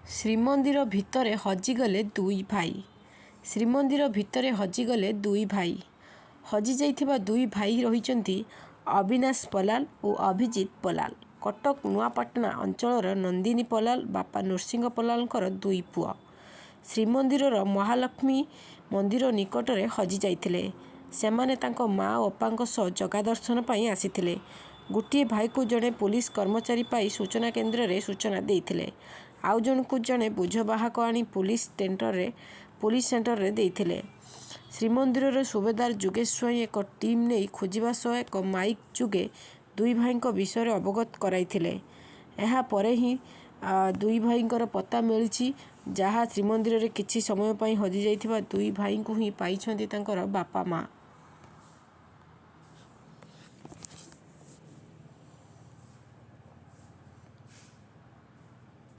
ଶ୍ରୀମନ୍ଦିର ଭିତରେ ହଜିଗଲେ ଦୁଇ ଭାଇ। ଶ୍ରୀମନ୍ଦିର ଭିତରେ ହଜିଗଲେ ଦୁଇ ଭାଇ। ହଜିଯାଇଥିବା ଦୁଇ ଭାଇ ରହିଛନ୍ତି ଅବିନାଶ ପଲାଲ ଓ ଅଭିଜିତ ପଲାଲ। କଟକ ନୂଆପାଟଣା ଅଞ୍ଚଳର ନନ୍ଦିନୀ ପଲାଲ, ବାପା ନୃସିଂହ ପଲାଲଙ୍କର ଦୁଇ ପୁଅ। ଶ୍ରୀମନ୍ଦିରର ମହାଲକ୍ଷ୍ମୀ ମନ୍ଦିର ନିକଟରେ ହଜିଯାଇଥିଲେ। ସେମାନେ ତାଙ୍କ ମା ଓ ଅପାଙ୍କ ସହ ଜଗା ଦର୍ଶନ ପାଇଁ ଆସିଥିଲେ। ଗୋଟିଏ ଭାଇକୁ ଜଣେ ପୋଲିସ କର୍ମଚାରୀ ପାଇ ସୂଚନା କେନ୍ଦ୍ରରେ ସୂଚନା ଦେଇଥିଲେ। ଆଉ ଜଣକୁ ଜଣେ ବୋଝବାହକ ଆଣି ପୋଲିସ ସେଣ୍ଟରରେ ଦେଇଥିଲେ। ଶ୍ରୀମନ୍ଦିରର ସୁବେଦାର ଯୋଗେଶ ସ୍ୱାଇଁ ଏକ ଟିମ୍ ନେଇ ଖୋଜିବା ସହ ଏକ ମାଇକ୍ ଯୋଗେ ଦୁଇ ଭାଇଙ୍କ ବିଷୟରେ ଅବଗତ କରାଇଥିଲେ। ଏହାପରେ ହିଁ ଦୁଇ ଭାଇଙ୍କର ପତ୍ତା ମିଳିଛି, ଯାହା ଶ୍ରୀମନ୍ଦିରରେ କିଛି ସମୟ ପାଇଁ ହଜିଯାଇଥିବା ଦୁଇ ଭାଇଙ୍କୁ ହିଁ ପାଇଛନ୍ତି ତାଙ୍କର ବାପା ମା।